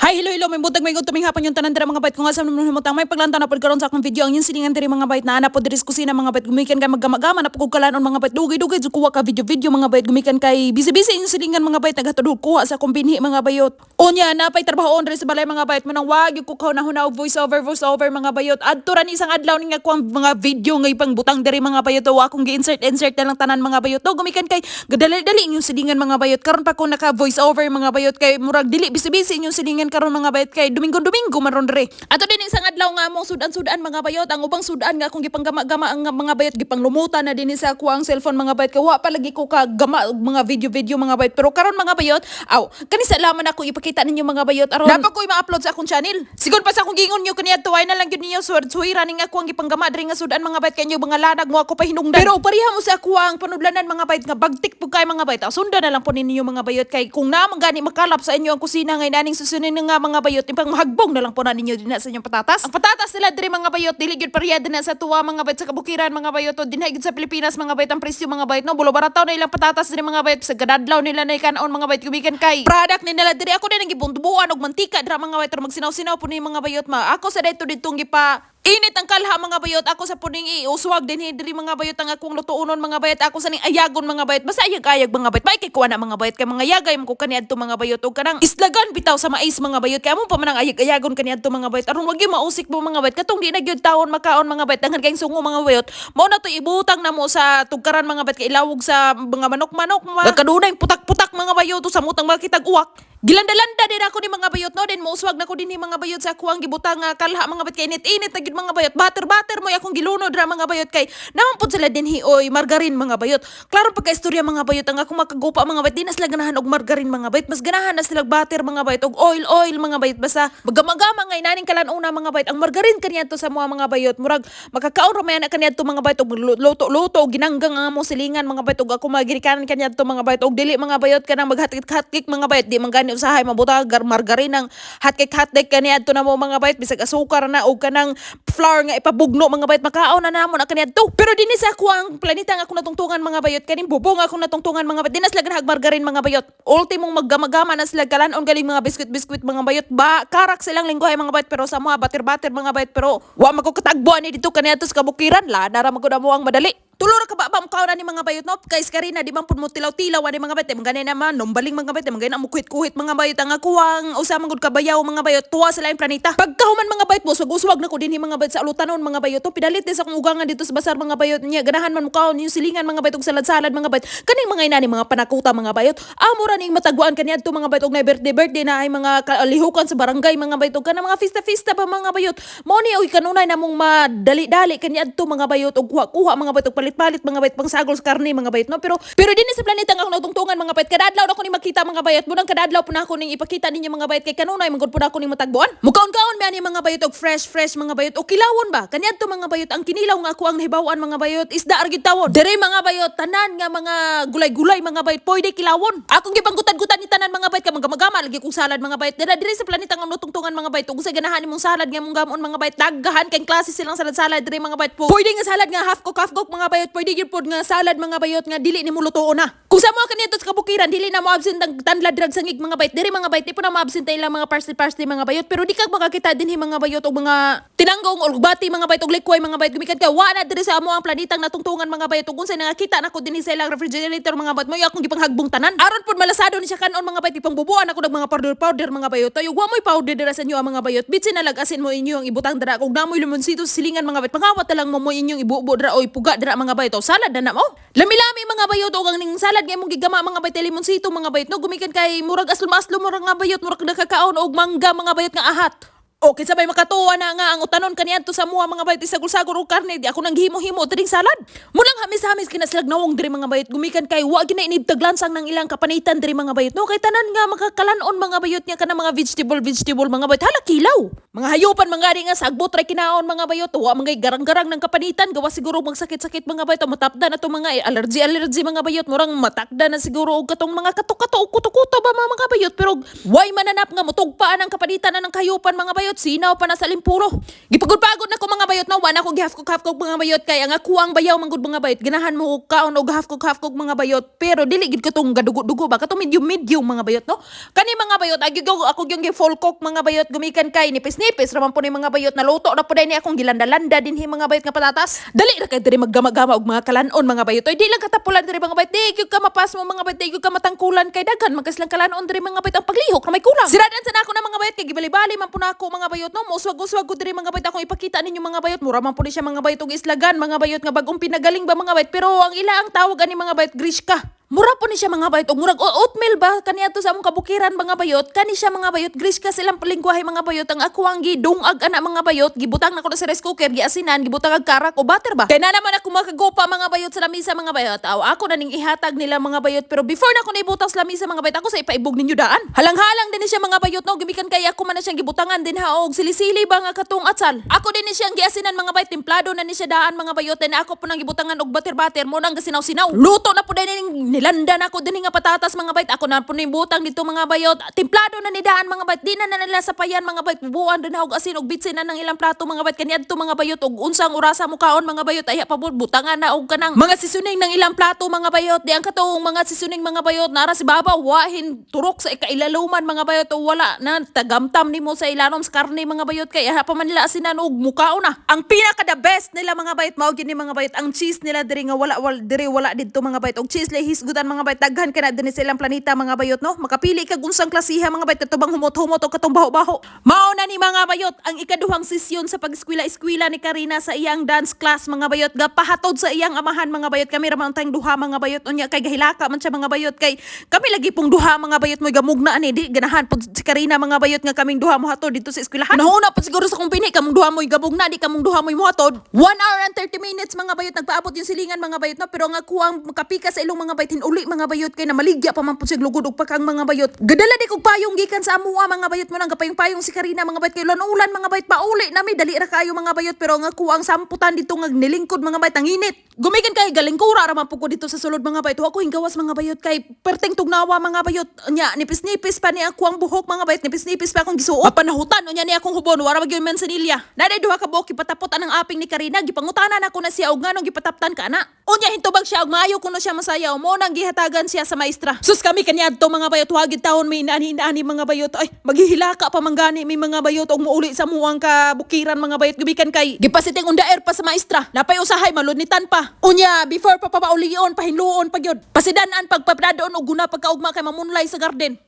Hi, hello, hello, maayong buntag, maayong tuming hapon yung tanan dira, mga bayot. Kung asa man mo may paglantaw na pod karon sa akong video ang yung silingan diri, mga bayot, naa na pod diri sa kusina, mga bayot. Gumikan kay maggamagama na pud kalanon, mga bayot. Dugay-dugay jud kuha ka video video, mga bayot, gumikan kay busy-busy yung silingan, mga bayot, naghatod kuha sa akong binhi, mga bayot. Unya napay trabaho diri sa balay, mga bayot, mo nang wag yung kukaw na hunaw voice over voice over, mga bayot. Adto ra ni isang adlaw ni nga kuang mga video nga ipang butang diri, mga bayot. Wa akong gi-insert insert na lang tanan, mga bayot. Do gumikan kay gadali-dali inyong silingan, mga bayot. Karon pa ko naka voice over, mga bayot, kay murag dili busy-busy inyong silingan karon, mga bayot, kay Domingo-Domingo man ron diri. Ato din isang adlaw nga among sudan-sudan, mga bayot. Ang ubang sudan nga akong gipanggama-gama ang mga bayot, gipanglumutan na dinhi sa ako ang cellphone, mga bayot, kay wa pa lagi ko ka gama og mga video-video, mga bayot. Pero karon, mga bayot, aw kani sa laman ako ipakita ninyo, mga bayot, aron dapat ko i-upload sa akong channel. Sigon pa sa akong gingon nyo kaniadto ay na lang gyud ninyo suwira ning ako ang gipanggama diri nga sudan, mga bayot, kay inyo mga lanag mo ako pahinungdan. Pero pareha mo sa ako ang panudlanan, mga bayot, nga bagtik pud kay, mga bayot. Aw, sundan na lang po ninyo, mga bayot, kay kung naman gani makalap sa inyo ang kusina ngay naning susunin nga, mga bayot, impang mahagbong na lang po na ninyo dinha sa inyong patatas. Ang patatas nila diri, mga bayot, dili gyud pareha dinha sa tuwa, mga bayot, sa kabukiran, mga bayot, o dinha gyud sa Pilipinas, mga bayot, ang presyo, mga bayot, no bulo barataw na ilang patatas diri, mga bayot, sa gadadlaw nila na ikanon, mga bayot, gumikan kay product ni nila diri. Ako din ang gibuntubuan og mantika dira, mga bayot, pero magsinaw-sinaw po ni, mga bayot, ma ako sa dito ditong gipa init ang kalha, mga bayot. Ako sa puning iuswag din diri, mga bayot, ang akong lutuonon, mga bayot. Ako sa ning ayagon, mga bayot, basta ayag-ayag, mga bayot, may kay kuha na, mga bayot, kay mga yagay mo ko kaniadto, mga bayot, og kanang islagan bitaw sa mais, mga bayot, kay amo pa man ang ayag-ayagon kaniadto, mga bayot, aron wag gyud mausik mo, mga bayot, katong di na gyud tawon makaon, mga bayot, daghan kayong sungo, mga bayot. Mao na to ibutang na mo sa tugkaran, mga bayot, kay ilawog sa mga manok-manok ma kadunay putak-putak, mga bayot, sa mutang makitag uwak. Gilanda-landa din ako ni, mga bayot, no, din mouswag na ko din ni, mga bayot, sa akuang gibutang nga kalha, mga bayot, kay init-init na gyud, mga bayot. Butter butter mo akong gilunod ra, mga bayot, kay naman pud sila dinhi oy margarine, mga bayot. Klaro pagka istorya, mga bayot, ang akong makagupa, mga bayot, di na sila ganahan og margarine, mga bayot, mas ganahan na sila og butter, mga bayot, og oil oil, mga bayot, basta magamagama nga inaning kalan-una, mga bayot. Ang margarine kaniadto sa mga bayot, murag makakaon ra may ana kaniadto, mga bayot, og luto-luto og ginanggang ang among silingan, mga bayot, og ako magirikanan kaniadto, mga bayot, og dili, mga bayot, kanang maghatik-hatik, mga bayot, di man gani usahay mabutang margarine ang hotcake kaniadto na mo, mga bayot, bisag asukar na og kanang flour nga ipabugno, mga bayot, makaon na namo na kaniadto. Pero dinhi sa ako ang planeta nga akong natungtungan, mga bayot, kaning bubong akong natungtungan, mga bayot, di na sila ganahag margarine, mga bayot. Ultimong maggamagama na sila kalanon galing mga biskwit biskwit, mga bayot ba, karak silang lingwahe, mga bayot, pero sa mga butter butter, mga bayot. Pero wa man ko katagbo ani dito kaniadto sa kabukiran la nara man gud amo ang madali. Tulo ra ka ba ba na ni, mga bayot, no? Kay Karina di man pud mo tilaw-tilaw ani, mga bayot, mga gani naman numbaling, mga bayot, mga gani mo kuhit-kuhit, mga bayot. Ang akuang usa man gud kabayaw, mga bayot, tuwa sa laing planeta. Pagkahuman, mga bayot, mo uswag na ko dinhi, mga bayot, sa alutanon, mga bayot to. Pidalit din sa akong ugangan dito sa basar, mga bayot. Niya ganahan man mukaon yung silingan, mga bayot, og salad-salad, mga bayot, kaning mga inani mga panakuta, mga bayot, amo ra ning matagwaan kaniadto, mga bayot, og na birthday birthday na ay mga kalihukan sa barangay, mga bayot, og kanang mga fista-fista pa, mga bayot. Mo ni oy kanunay namong madali-dali kaniadto, mga bayot, og kuha-kuha, mga bayot, og palit-palit, mga bayot, pangsagol sa karne, mga bayot, no? Pero dinhi sa planeta nga akong natungtungan, mga bayot, kada adlaw na ko ni makita, mga bayot. Munang kada adlaw po na ako ning ipakita ninyo, mga bayot, kay kanunay man gud po na ako ning matagbuan. Mukaon-kaon mi ani, mga bayot, og fresh fresh, mga bayot, o kilawon ba kaniadto, mga bayot. Ang kinilaw nga ako ang nahibaw-an, mga bayot, isda ra gyud tawon dere, mga bayot. Tanan nga mga gulay-gulay, mga bayot, pwede kilawon. Akong gipanggutan-gutan ni tanan, mga bayot, kay magamagama lagi kong salad, mga bayot. Dira diri sa planeta nga natungtungan, mga bayot, ug sa ganahan nimong salad nga mong gamon, mga bayot, daghan kay klase silang salad-salad diri, mga bayot po. Pwede nga salad nga half cook, mga bayot, pwede gyud pod nga salad, mga bayot, nga dili nimo lutuon na. Kung sa mga kaniadto sa kabukiran, dili na mo absent ang tanlad drag sangig, mga bayot. Diri, mga bayot, di po na mo absent ilang mga parsley parsley, mga bayot. Pero di ka makakita dinhi, mga bayot, og mga tinanggong og bati, mga bayot, og likway, mga bayot, gumikan ka wa na diri sa amo ang planetang natungtungan, mga bayot. Ug unsay nakakita nako dinhi sa ilang refrigerator, mga bayot, mo akong gipanghagbong tanan aron pod malasado ni siya kanon, mga bayot. Ipangbubuan ako ng mga powder powder, mga bayot. Tayo wa moy powder dira sa inyo ang mga bayot, bitsin na lag asin mo inyo ang ibutang dira. Kung namoy limonsito sa silingan, mga bayot, pangawat na lang mo mo inyong ibubo dira o ipuga dira, mga bayot, o salad na na mo. Lami-lami, mga bayot, og ang ning salad nga imong gigama, mga bayot, limonsito, mga bayot, no, gumikan kay murag aslom-aslom murag nga bayot, murag nakakaon og mangga, mga bayot, nga ahat. Okay, sabay makatuwa na nga ang utanon kaniadto sa muha, mga bayot, isagol-sagol og karne, di ako nang gihimo-himo tiring salad. Mulang hamis-hamis kinaslag nawong diri, mga bayot, gumikan kay wa gina inibtag lansang ng ilang kapanitan diri, mga bayot, no, kay tanan nga makakalanon, mga bayot, nga kanang mga vegetable vegetable, mga bayot, hala kilaw. Mga hayupan mga gani nga sagbot ra kinaon, mga bayot. Wa mga garang-garang ng kapanitan gawa siguro magsakit-sakit, mga bayot. Matapda na to mga allergy allergy, mga bayot, murang matakda na siguro og katong mga kato-kato o kuto-kuto ba, mga bayot, pero way mananap nga mutugpaan ang kapanitan na ng kahayupan, mga bayot, sinaw pa na sa limpuro. Gipagod-pagod na ko, mga bayot, no, wa na ko gi-half cook half cook, mga bayot, kay ang ako ang bayaw manggod, mga bayot, ganahan mo og kaon og half cook half cook, mga bayot, pero dili gid ko tong gadugo-dugo ba, katong medium medium, mga bayot, no. Kani, mga bayot, agi ako yung gi-full cook, mga bayot, gumikan kay nipis-nipis raman po ni, mga bayot, naluto na po ni akong gilanda-landa dinhi, mga bayot, nga patatas. Dali ra kay diri maggama-gama og mga kalanon, mga bayot. Oy, di lang katapulan diri, mga bayot, di gyud ka mapas mo, mga bayot, di gyud ka matangkulan kay daghan man kay silang kalanon diri, mga bayot, ang paglihok na may kulang. Siradan sa nako na, mga bayot, kay gibali-bali man po nako, mga bayot, no. Muswag-uswag ko diri, mga bayot, akong ipakita ninyo, mga bayot, mura man po ni siya, mga bayot, og islagan, mga bayot, nga bagong pinagaling ba, mga bayot, pero ang ila ang tawag ani, mga bayot, grishka. Mura po ni siya, mga bayot, og murag oatmeal ba kaniadto sa among kabukiran, mga bayot. Kani siya, mga bayot, grishka silang lingwahe, mga bayot. Ang ako ang gidungag ana, mga bayot, gibutang nako na sa rice cooker, giasinan, gibutang ag karak o butter ba. Kay na naman ako makagupa, mga bayot, sa lamisa, mga bayot. Aw, ako na ning ihatag nila, mga bayot, pero before na ako naibutang sa lamisa, mga bayot, ako sa ipaibog ninyo daan. Halang-halang din ni siya, mga bayot, no, gimikan kay ako man na siyang gibutangan din ha og sili-sili ba nga katong atsal. Ako din ni siyang giasinan, mga bayot, templado na ni siya daan, mga bayot, then ako po nang gibutangan og butter-butter mo nang gasinaw-sinaw. Luto na po din ning nilanda na ako din nga patatas, mga bayot. Ako na po ning butang dito, mga bayot. Templado na ni daan, mga bayot. Di na na nila sapayan, mga bayot. Bubuan din og asin og bitsin na ng ilang plato, mga bayot. Kaniadto, mga bayot, og unsang orasa mo kaon, mga bayot, ay pa butangan na og kanang mga seasoning ng ilang plato, mga bayot. Di ang katong mga seasoning, mga bayot, nara si baba wahin turok sa ikailaluman, mga bayot, o wala na tagamtam nimo sa ilanom sa karne, mga bayot, kay pa man nila asinan og mukaon na. Ang pinaka the best nila, mga bayot, mao gyud ni, mga bayot, ang cheese nila diri nga wala wala diri wala didto, mga bayot. Og cheese lay hisgutan, mga bayot, daghan ka na dinhi sa ilang planeta, mga bayot, no. Makapili kag unsang klasiha, mga bayot, kato bang humot-humot o katong baho-baho. Mao na ni, mga bayot, ang ikaduhang sesyon sa pag-eskwela-eskwela ni Karina sa iyang dance class, mga bayot, gapahatod sa iyang amahan, mga bayot. Kami ra man tayong duha, mga bayot, unya kay gahilaka man siya, mga bayot, kay kami lagi pong duha, mga bayot, mo gamugna ani, di ganahan pud si Karina, mga bayot, nga kaming duha mohatod dito sa eskwelahan. Nahuna pud siguro sa kong pini, kamong duha mo'y gamugna, di kamong duha mo'y mohatod. 1 hour and 30 minutes, mga bayot, nagpaabot yung silingan, mga bayot, no, pero nga kuang makapika sa ilong, mga bayot, hinuli, mga bayot, kay namaligya pa man pud siya lugod og pakang, mga bayot. Gadala di kog payong gikan sa amua, mga bayot, mo nang gapayong-payong si Karina, mga bayot, kay ulan-ulan, mga bayot, pauli nami, dali ra kayo, mga bayot, pero nga kuang samputan dito nga nilingkod, mga bayot, ang init. Gumikan kay galingkura ra man pud ko dito sa sulod, mga bayot. Wa ko hinggawas, mga bayot, kay perteng tugnawa, mga bayot. Nya nipis-nipis pa ni ako ang buhok, mga bayot, nipis-nipis pa akong gisuot. Mapanahutan unya ni akong hubon, wara magyud mansanilya. Naday duha ka buok gipatapot anang aping ni Karina, gipangutana nako na siya og nganong gipataptan ka ana. Unya hintubag siya og maayo kuno siya masayaw mo nang gihatagan siya sa maestra. Sus, kami kaniadto, mga bayot, wa gyud taon may inaani-inaani, mga bayot. Ay, maghihilaka pa man gani mi, mga bayot, og muuli sa muang kabukiran, mga bayot, gumikan kay gipasiting undaer pa sa maestra. Napay usahay malunitan pa. Unya before pa papaulion pahinluon pa gyud. Pasidan-an pagpapadon og guna pagkaugma kay mamunlay sa garden.